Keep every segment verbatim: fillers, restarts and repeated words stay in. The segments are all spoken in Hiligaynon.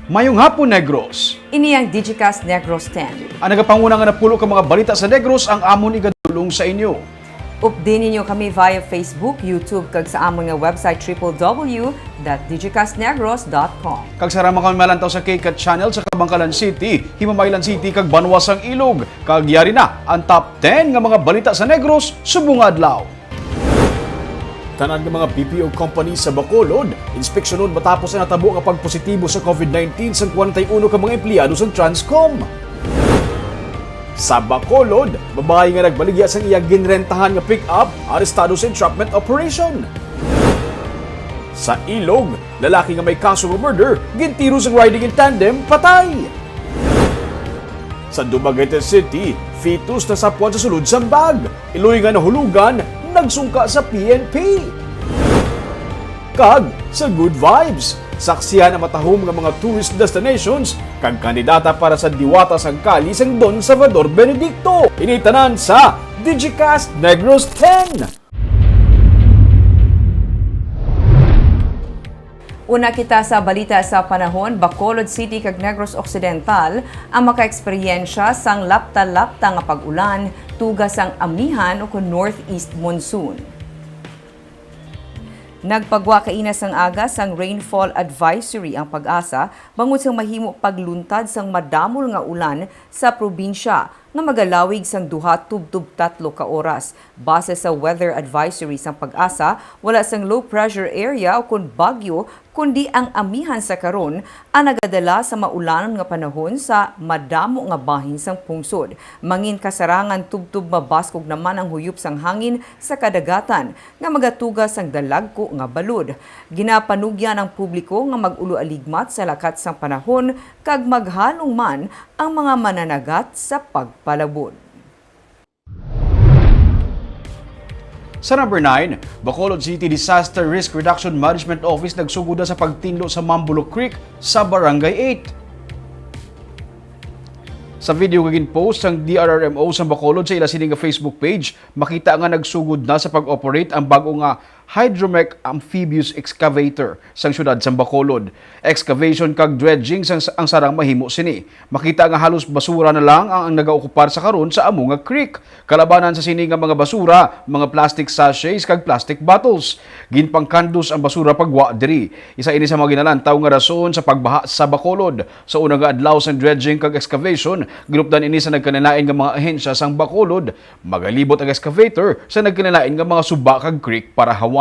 Mayong hapon, Negros. Ini ang Digicast Negros ten. Ang nagapanguna nga napulo ka mga balita sa Negros ang amon igadulong sa inyo. Updi ninyo kami via Facebook, YouTube, kag sa amon nga website, triple W dot digicast negros dot com. Kag sarang man kami malantaw sa KCAT channel sa Kabankalan City, Himamaylan City, kag Banwa sang Ilog. Kag yari na ang top ten nga mga balita sa Negros subong nga adlaw. Tanan nga mga B P O company sa Bacolod, inspeksyonon matapos ang natabo nga pagpositibo sa COVID nineteen sang kwarenta y uno ka mga empleyado sang Transcom. Sa Bacolod, babayi nga nagbaligya sang iya ginrentahan nga pick-up, arestado sa entrapment operation. Sa Ilog, lalaki nga may kaso nga murder, gintiro sang riding in tandem, patay. Sa Dumaguete City, fetus nasapwan sa sulod sang bag. Iloy nga nahulugan, nagsungka sa P N P. Kag sa Good Vibes, saksihan ang matahom nga mga tourist destinations kag kandidata para sa Diwata sang Kali sang Don Salvador Benedicto. Ini tanan sa Digicast Negros ten. Una kita sa balita sa panahon. Bacolod City kag Negros Occidental ang makaeksperyensya sang lapta-lapta nga pag-ulan, tuga sang amihan o kon northeast monsoon. Nagpagwa kaina sang aga sang rainfall advisory ang PAGASA bangod sang mahimo pagluntad sang madamol nga ulan sa probinsya nga magalawig sang duha tubtob tatlo ka oras. Base sa weather advisory sang PAGASA, wala sang low pressure area o kon bagyo, kundi ang amihan sa karon ang nagadala sa maulanon nga panahon sa madamo nga bahin sang pungsod. Mangin kasarangan tubtob mabaskog naman ang huyop sang hangin sa kadagatan nga magatuga sang dalagku nga balod. Ginapanugyan ang publiko nga mag-ulo-aligmat sa lakat sang panahon kag maghalong man ang mga mananagat sa pagpalabon. Sa number nine, Bacolod City Disaster Risk Reduction Management Office nagsugod na sa pagtinlo sa Mambulo Creek sa Barangay eight. Sa video nga ginpost sang D R R M O sa Bacolod sa ila sini nga Facebook page, makita nga nagsugod na sa pag-operate ang bag-o nga Hydromec amphibious excavator sang siyudad sang Bacolod. Excavation kag dredging sang, ang sarang mahimo sini. Makita nga halos basura na lang ang, ang nagaokupar sa karon sa amo nga creek. Kalabanan sa sini nga mga basura, mga plastic sachets kag plastic bottles. Ginpangkandos ang basura pagwa diri. Isa ini sa mga ginalantaw nga rason sa pagbaha sa Bacolod. Sa una nga adlaw sang dredging kag excavation, ginupdan ini sa nagkalain-lain nga mga ahensya sang Bacolod. Magalibot ang excavator sa nagkalain-lain nga mga suba kag creek para hawanan.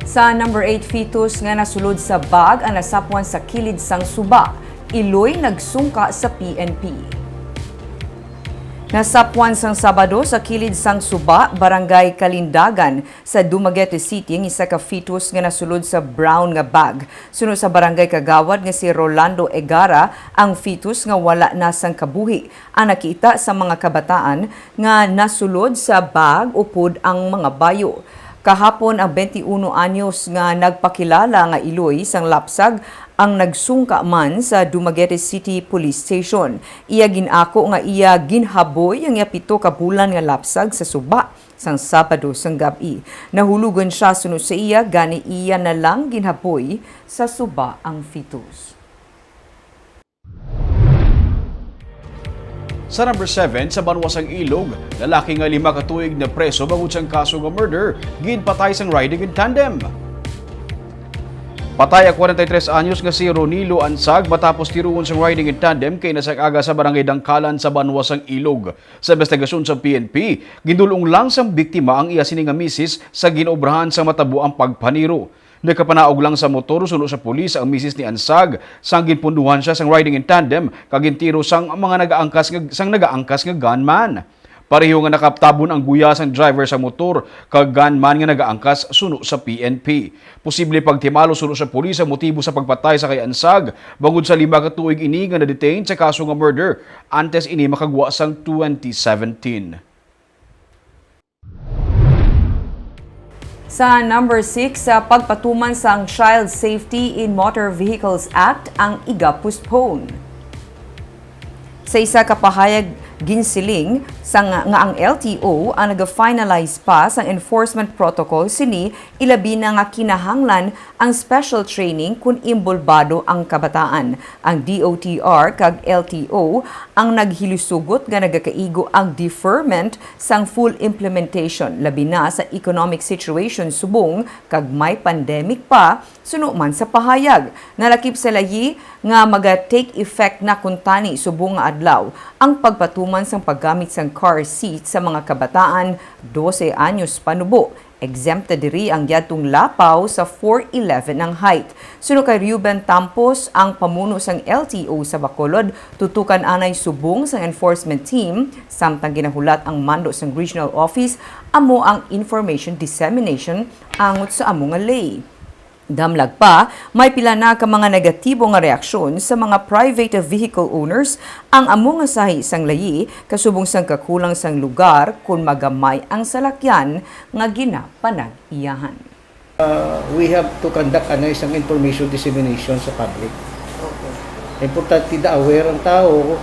Sa number eight, fetus nga nasulod sa bag ang nasapwan sa kilid sang suba. Iloy nagsungka sa P N P. Nasapwan sang Sabado sa kilid sang suba, Barangay Kalindagan, sa Dumaguete City ang isa ka fetus nga nasulod sa brown nga bag. Suno sa barangay kagawad nga si Rolando Egara, ang fetus nga wala na sang kabuhi ang nakita sa mga kabataan nga nasulod sa bag upod ang mga bayo. Kahapon, ang twenty-one anyos nga nagpakilala nga iloy sang lapsag ang nagsungka man sa Dumaguete City Police Station. Iya gin-ako nga iya ginhaboy ang iya pito ka bulan nga lapsag sa suba sang Sabado sang gab-i. Nahulogan sia suno sa iya, gani iya na lang ginhaboy sa suba ang fetus. Sa number seven, sa banwa sang Ilog, lalaki nga lima ka tuig na preso bangod sang kaso nga murder, ginpatay sang riding in tandem. Patay ang kwarenta y tres anyos nga si Ronilo Ansag matapos tiruon sang riding in tandem kaina sang aga sa barangay Dangkalan sa banwa sang Ilog. Sa investigasyon sa P N P, gindul-ong lang sang biktima ang iya sini nga misis sa ginobrahan sang matabo ang pagpaniro. Nakapanaog lang sa motor suno sa pulis ang misis ni Ansag sang ginpunduhan sia sang riding in tandem kag gintiro sang mga nagaangkas nga, sang nagaangkas nga gunman. Pareho nga nakatabon ang guya sang driver sa motor kag gunman nga nagaangkas suno sa P N P. Posible pagtimalo suno sa pulis ang motibo sa pagpatay sa kay Ansag bangod sa lima ka tuig ini nga na-detain sa kaso nga murder antes ini makagwa sang twenty seventeen. Sa number six, sa pagpatuman sang Child Safety in Motor Vehicles Act ang iga-postpone. Sa isa ka pahayag, Ginsiling sang nga ang L T O ang naga-finalize pa sang enforcement protocol sini, ilabi na nga kinahanglan ang special training kon inbolbado ang kabataan. Ang D O T R kag L T O ang naghilisugot nga nagakaigo ang deferment sang full implementation, labi na sa economic situation subong kag may pandemic pa. Suno man sa pahayag, nalakip sa layi nga maga-take effect na kuntani subong nga adlaw ang pagpatuman sang paggamit sang car seat sa mga kabataan dose anyos panubo. Exempted diri ang yadtong lapaw sa four eleven ang height. Suno kay Reuben Tampos, ang pamuno sang L T O sa Bacolod, tutukan anay subong sang enforcement team, samtang ginahulat ang mando sang regional office, amo ang information dissemination angot sa amo nga ley. Damlag pa, may pila na ka mga negatibo nga reaksyon sa mga private vehicle owners ang amo nga sahi sang layi, kasubong sang kakulang sang lugar kon magamay ang salakyan nga ginapanag-iyahan. Uh, we have to conduct ano isang information dissemination sa public. Importante na aware ang tao,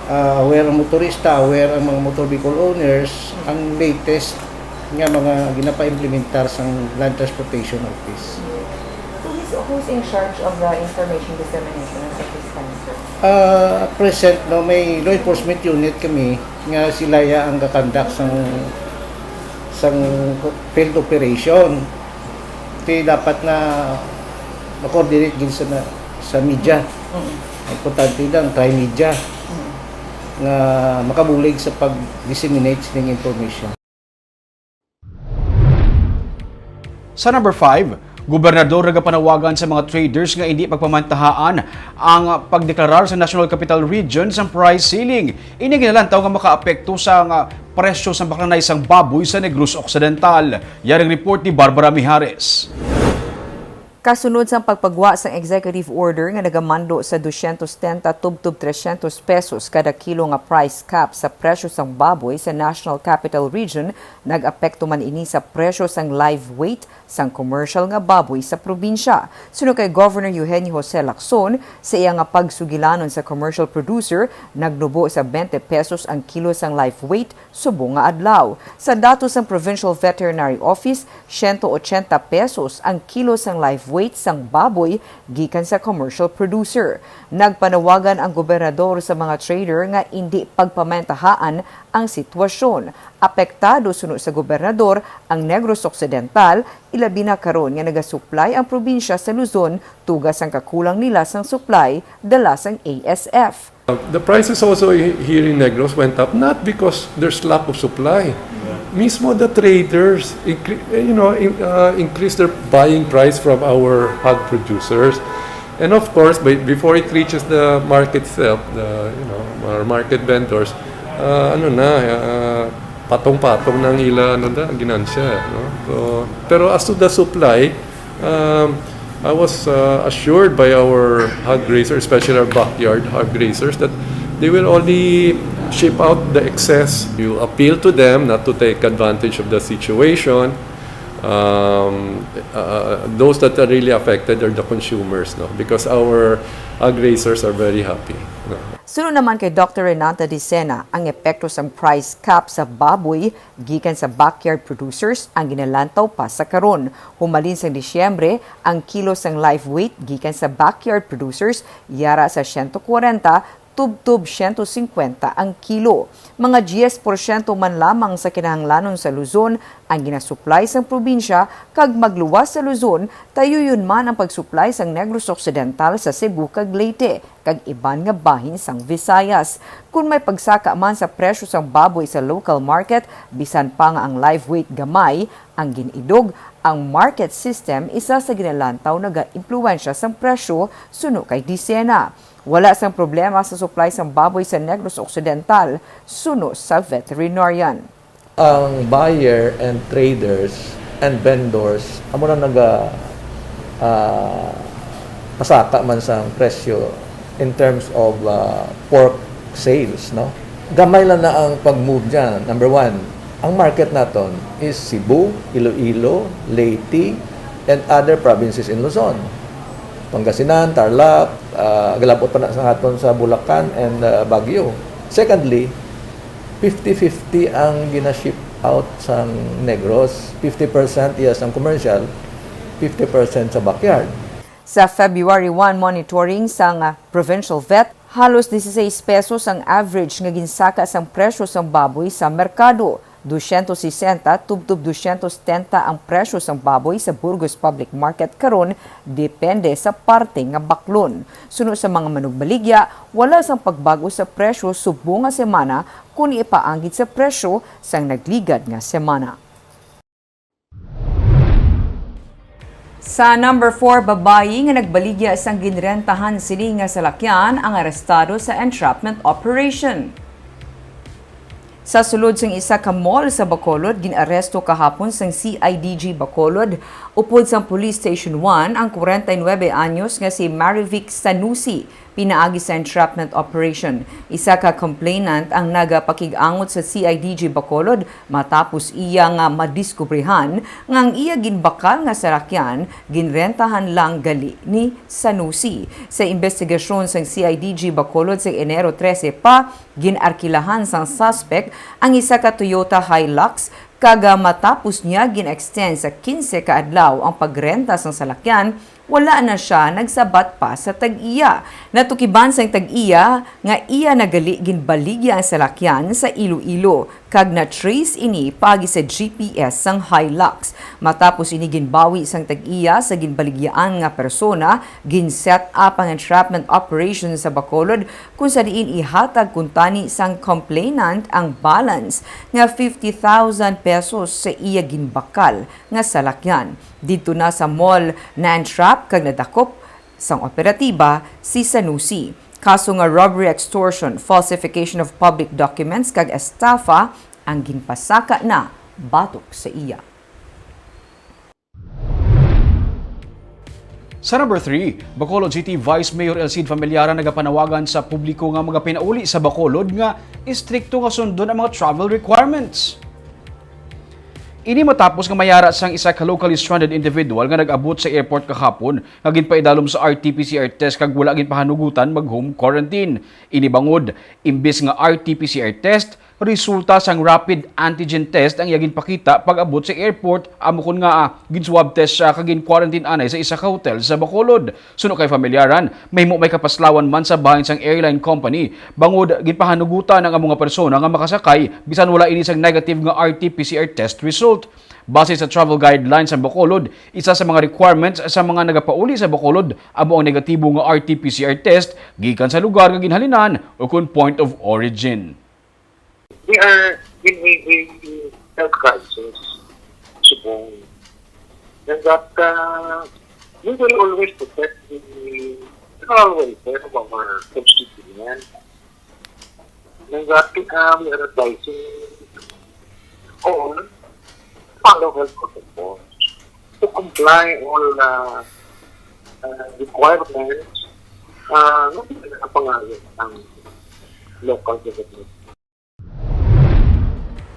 uh, aware ang motorista, aware ang mga motor vehicle owners, ang latest nga mga ginapaimplementar sang Land Transportation Office. So who's, who's in charge of the information dissemination at this time, sir? Uh, at present, no, may law enforcement unit kami nga sila ya ang gakandak sang sang field operation. Ti dapat na ma-coordinate gid sa, na, sa media. Importante lang, tri-media nga makabulig sa pag-disseminate sining information. Sa number five, gobernador nagapanawagan sa mga traders nga indi pagpamantahaan ang pagdeklarar sa National Capital Region sang price ceiling. Ini ginalantaw nga makaapekto sa nga presyo sang baklanay sang baboy sa Negros Occidental. Yari ang report ni Barbara Mijares. Kasunod sang pagpagwa sang executive order nga nagamando sa dosyentos setenta tubtob tresyentos pesos kada kilo nga price cap sa presyo sang baboy sa National Capital Region, nag-apekto man ini sa presyo sang live weight sang commercial nga baboy sa probinsya. Suno kay Governor Eugenio Jose Lacson, sa iya nga pagsugilanon sa commercial producer, nagnubo sa twenty pesos ang kilo sang live weight subong nga adlaw. Sa datos sang Provincial Veterinary Office, siyento ochenta pesos ang kilo sang live weight sang baboy gikan sa commercial producer. Nagpanawagan ang gobernador sa mga trader nga indi pagpamantahaan ang sitwasyon. Apektado suno sa gobernador ang Negros Occidental, ilabi na karon nga nagasuplay ang probinsya sa Luzon tuga sang kakulang nila sang supply dala sang A S F. The prices also he- here in Negros went up not because there's lack of supply. Mismo the traders incre- eh, you know in, uh, increase their buying price from our hog producers. And of course, by, before it reaches the market itself, the you know our market vendors, uh, ano na, uh, patong-patong na ang ila ano na, ginansya, no? So, pero as to the supply, um, I was uh, assured by our hog raisers, especially our backyard hog raisers, that they will only ship out the excess. You appeal to them not to take advantage of the situation. Um, uh, those that are really affected are the consumers, no? Because our hog raisers are very happy. No? Suno naman kay Doctor Renata Dicena, ang epekto sang price cap sa baboy gikan sa backyard producers ang ginalantaw pa sa karon. Humalin sang Disyembre, ang kilo sang live weight gikan sa backyard producers yara sa siyento kwarenta tubtob siyento singkwenta ang kilo. Mga diyes porsyento man lamang sa kinahanglanon sa Luzon ang ginasuplay sang probinsya, kag magluwas sa Luzon, tayuyon man ang pagsuplay sang Negros Occidental sa Cebu kag Leyte, kag iban nga bahin sang Visayas. Kon may pagsaka man sa presyo sang baboy sa local market, bisan pa nga ang live weight gamay ang gin-idog, ang market system isa sa ginalantaw nagaimpluwensya sang presyo, suno kay Dicena. Wala sang problema sa supply sang baboy sa Negros Occidental, suno sa veterinarian. Ang buyer and traders and vendors amo na naga ah, pasaka man sang presyo in terms of ah, pork sales, no? Gamay lang na ang pag-move dyan. Number one, ang market naton is Cebu, Iloilo, Leyte, and other provinces in Luzon. Pangasinan, Tarlac, ah, galabot pa na sa aton sa Bulacan and ah, Baguio. Secondly, fifty fifty ang gina-ship out sang Negros. Fifty percent iya sang commercial, fifty percent sa backyard. Sa February one monitoring sang, ah, Provincial Vet, halos dieciséis pesos ang average nga ginsaka sang presyo sang baboy sa merkado, dosyentos sesenta tubtob dosyentos setenta ang presyo sang baboy sa Burgos Public Market karon, depende sa parte nga baklon. Suno sa mga manugbaligya, wala sang pagbag-o sa presyo subong nga semana kon ipaanggid sa presyo sang nagligad nga semana. Sa number four, babayi nga nagbaligya sang ginrentahan sini nga salakyan ang arestado sa entrapment operation. Sa sulod sang isa ka mall sa Bacolod, gin-aresto kahapon sang C I D G Bacolod upod sang Police Station one ang kwarenta y nuebe anyos nga si Marivic Sanusi pinaagi sa entrapment operation. Isa ka complainant ang nagapakig-angot sa C I D G Bacolod matapos iya nga madiskubrihan nga ang iya ginbakal nga salakyan ginrentahan lang gali ni Sanusi. Sa imbestigasyon sang C I D G Bacolod sa Enero trese pa, gin-arkilahan sang suspect ang isa ka Toyota Hilux kag, ah, matapos niya gin-extend sa kinse ka adlaw ang pagrenta sang salakyan, wala na sia nagsabat pa sa tag-iya. Natukiban sang tag-iya nga iya na gali ginbaligya ang salakyan sa Iloilo, kag na-trace ini paagi sa G P S sang Hilux. Matapos ini ginbawi sang tag-iya sa ginbaligyaan nga persona, gin-set up ang entrapment operation sa Bacolod, kung sa diin ihatag kuntani sang complainant ang balance nga fifty thousand pesos sa iya ginbakal nga salakyan. Didto na sa mall na-entrap kag nadakop sang operatiba si Sanusi. Kaso nga robbery, extortion, falsification of public documents, kag estafa ang ginpasaka na batok sa iya. Sa number three, Bacolod City Vice Mayor Elcid Familiaran nagapanawagan sa publiko nga magapinauli sa Bacolod nga istrikto nga sundon ang mga travel requirements. Ini matapos nga mayara sang isa ka locally stranded individual nga nag-abot sa airport kahapon nga ginpaidalom sa R T P C R test kag wala ginpahanugutan mag-home quarantine. Ini bangod, imbis nga R T P C R test, resulta sang rapid antigen test ang iya ginpakita pag-abot sa airport, amo kon ngaa gin-swab test siya kag gin-quarantine anay sa isa ka hotel sa Bacolod. Suno kay Familiaran, mahimo may kapaslawan man sa bahin sang airline company, bangod ginpahanugutan ang amo nga persona nga makasakay bisan wala ini sang negative nga R T P C R test result. Base sa travel guidelines sang Bacolod, isa sa mga requirements sa mga nagapauli sa Bacolod amo ang negatibo nga R T P C R test gikan sa lugar nga ginhalinan o kon point of origin. We are in a, a health crisis, subong. And that uh, we will always protect the general welfare of our constituents. And that uh, we are advising all follow health protocols to comply all uh, uh, requirements uh, na pinapangalan ng local government.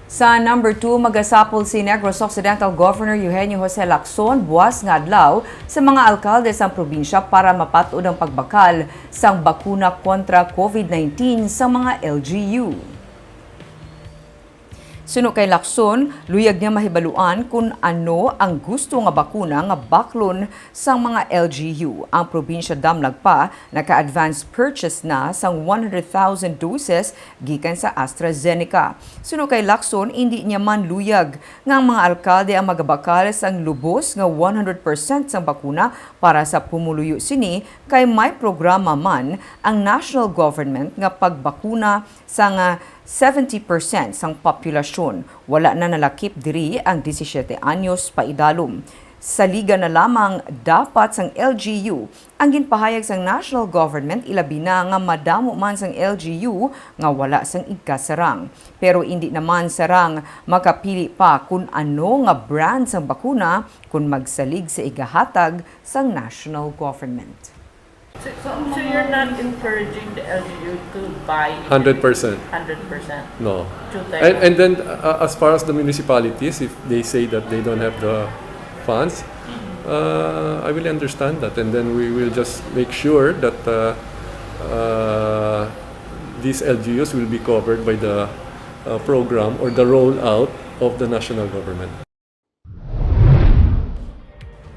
Sa number two, magasapol si Negros Occidental Governor Eugenio Jose Lacson buas nga adlaw sa mga alkalde sang probinsya para mapat-od ang pagbakal sang bakuna kontra COVID nineteen sa mga L G U. Suno kay Lacson, luyag niya mahibaluan kon ano ang gusto nga bakuna nga baklon sang mga L G U. Ang probinsya damlag pa naka-advance purchase na sang one hundred thousand doses gikan sa AstraZeneca. Suno kay Lacson, indi niya man luyag nga ang mga alkalde ang magabakal sang lubos nga one hundred percent sang bakuna para sa pumuluyo sini, kay may programa man ang national government nga pagbakuna sang seventy percent sang populasyon. Wala na nalakip diri ang disisiete anyos paidalom. Saligan na lamang dapat sang L G U ang ginpahayag sang national government, ilabi na nga madamo man sang L G U nga wala sang igkasarang. Pero indi naman sarang makapili pa kon ano nga brand sang bakuna kon magsalig sa igahatag sang national government. So, so, so you're not encouraging the L G U to buy Hundred percent. Hundred percent? No. Two-thirds. And, and then, uh, as far as the municipalities, if they say that they don't have the funds, uh, I will understand that. And then we will just make sure that uh, uh, These L G Us will be covered by the uh, program or the rollout of the national government.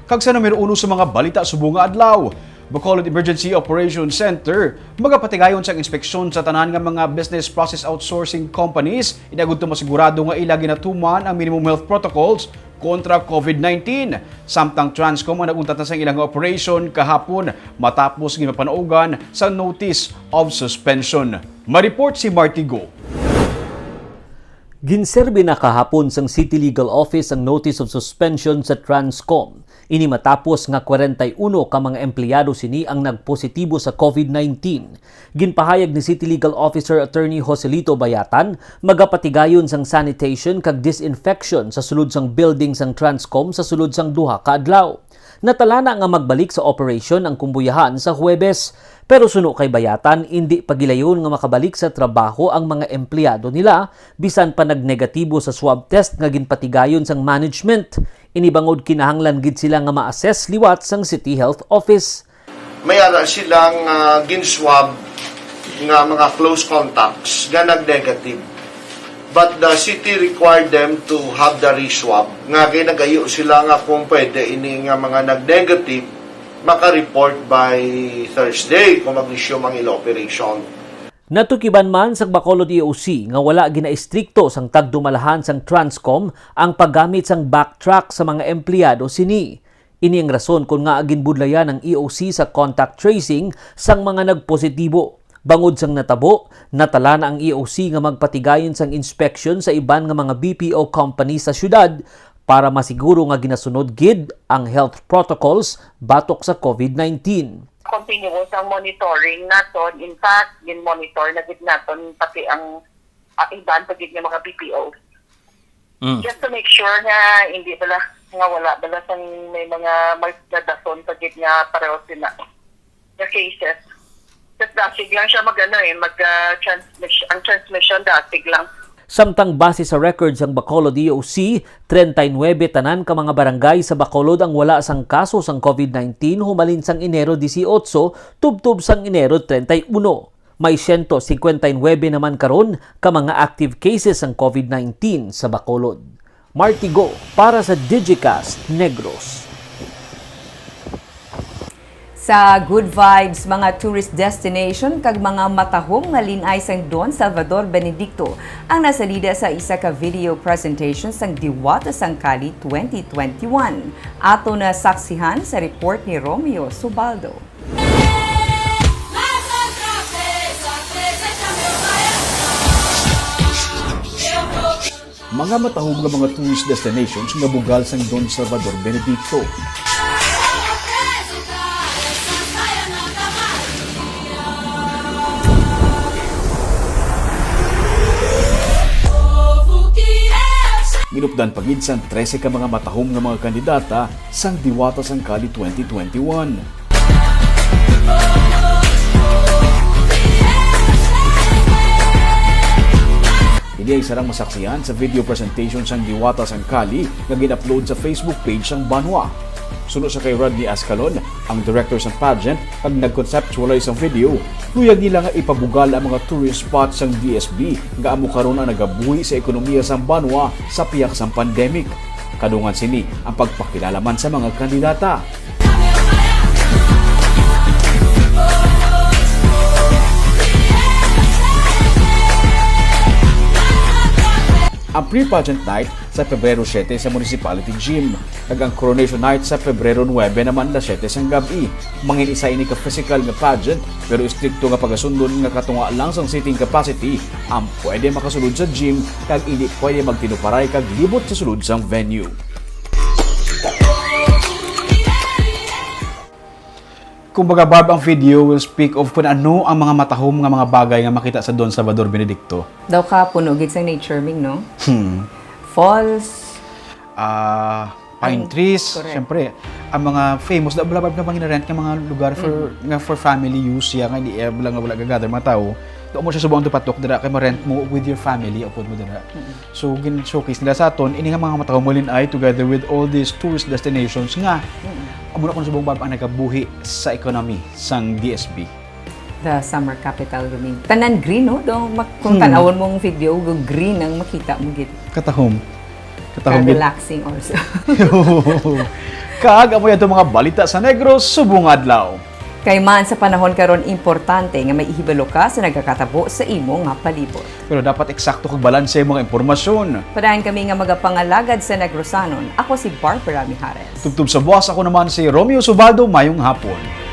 Kag sa numero uno sa mga balita subong nga adlaw, Bacolod Emergency Operations Center magapatigayon sang inspeksyon sa tanan nga mga business process outsourcing companies, inagud to masigurado nga ila ginatuman ang minimum health protocols kontra COVID nineteen. Samtang Transcom ang nag-untat na sang ilang operation kahapon matapos ginpapanaugan sa notice of suspension. Mareport si Marty Go. Ginserbi na kahapon sang City Legal Office ang notice of suspension sa Transcom. Ini matapos nga kwarenta y uno ka mga empleyado sini ang nagpositibo sa COVID nineteen. Ginpahayag ni City Legal Officer Attorney Joselito Bayatan, magapatigayon sang sanitation kag disinfection sa sulod sang building sang Transcom sa sulod sang duha ka adlaw. Natalana nga magbalik sa operasyon ang kumbuyahan sa Huwebes, pero suno kay Bayatan, indi pa gilayon nga makabalik sa trabaho ang mga empleyado nila, bisan pa nagnegatibo sa swab test nga ginpatigayon sang management. Ini bangod kinahanglan gid sila nga ma-assess liwat sang City Health Office. May ara silang, ah, gin-swab nga mga close contacts nga nag-negative. But the city required them to have the re-swab. Nga kay nagayo sila nga kung pwede ini nga mga nag-negative, maka-report by Thursday kung mag-resume ang ila operation. Natukiban man sang Bacolod E O C nga wala ginaistrikto sang tagdumalahan sang Transcom ang paggamit sang backtrack sa mga empleyado sini. Ini ang rason kon ngaa ginbudlayan ang E O C sa contact tracing sang mga nagpositibo. Bangod sang natabo, natalana ang E O C nga magpatigayon sang inspeksyon sa iban nga mga B P O company sa siyudad para masiguro nga ginasunod gid ang health protocols batok sa COVID nineteen. Continuous ang monitoring naton. In fact, gin-monitor na gid naton pati ang, ah, iban pa gid nga mga B P O. Mm. Just to make sure nga hindi bala, nga wala bala sang may mga mag-, nadason pa gid nga pareho sila nga cases. Just dasig lang siya mag, ano, eh, mag, ah, transmission, ang transmission dasig lang. Samtang base sa record sang Bacolod E O C, treinta y nuebe tanan ka mga barangay sa Bacolod ang wala sang kaso sang COVID nineteen humalin sang Enero dieciocho tubtob sang Enero treinta y uno. May siyento singkwenta y nuebe naman karon ka mga active cases sang COVID nineteen sa Bacolod. Marty Go para sa Digicast Negros. Sa Good Vibes, mga tourist destination kag mga matahom nga lin-ay sang Don Salvador Benedicto ang nasalida sa isa ka video presentation sang Diwata sang Cali twenty twenty-one. Ato na saksihan sa report ni Romeo Subaldo. Mga matahom nga mga tourist destinations nga bugal sang Don Salvador Benedicto. Ginupdan pa gid sang trese ka mga matahom nga mga kandidata sang Diwata sang Cali twenty twenty-one. Ini ay sarang masaksihan sa video presentation sang Diwata sang Cali nga gin-upload sa Facebook page sang Banwa. Suno sa kay Rodney Ascalon, ang director sang pageant, kag nag-conceptualize sang video, luyag nila nga ipabugal ang mga tourist spot sang D S B nga amo karon ang nagabuhi sa ekonomiya sang Banwa sa pihak sang pandemic. Kadungan sini ang pagpakilala man sa mga kandidata. Ang pre-pageant night sa Pebrero siete sa Municipality Gym, kag ang Coronation Night sa Pebrero nuebe naman, alas siete sang gab-i. Mangin isa ini ka physical nga pageant, pero estrikto nga pagasundon nga katunga lang sang seating capacity ang pwede makasulod sa gym, kag indi pwede magtinuparay kag libot sa sulod sang venue. Kumbaga, Barb, ang video will speak of kung ano ang mga matahom nga mga bagay nga makita sa Don Salvador Benedicto. Daw ka puno gid sang nature, Ming, no? Hmm. Falls. Ah, pine Pine, trees, correct. Siyempre, ang mga famous, da, bala, Barb, nga mga gina-rent nga mga lugar for, Mm. nga for family use siya, nga hindi, eh, wala, nga wala gagather mga tao. Doon mo siya subong ang tupatok dira, kay ma-rent mo with your family, upod mo dira. Mm. So, gin-showcase nila sa aton, ini nga mga matahom nga lin-ay together with all these tourist destinations nga, Mm. amo na kung subong, Barb, ang nagabuhi sa economy sang D S B. The summer capital gani. Tanan green, no? Dong, mak-, kung Hmm. tanawon mong video, go green ang makita mo gid. Katahom. Kag Katahom gid. relaxing also. Kag amo yan mga balita sa Negros subong adlaw. Kay man sa panahon karon, importante nga may ihibalo ka sa nagakatabo sa imo nga palibot. Pero dapat eksakto kag balanse ang mga impormasyon. Padayon kami nga magapangalagad sa Negrosanon. Ako si Barbara Mijares. Tubtob sa buwas, ako naman si Romeo Subaldo. Mayong hapon.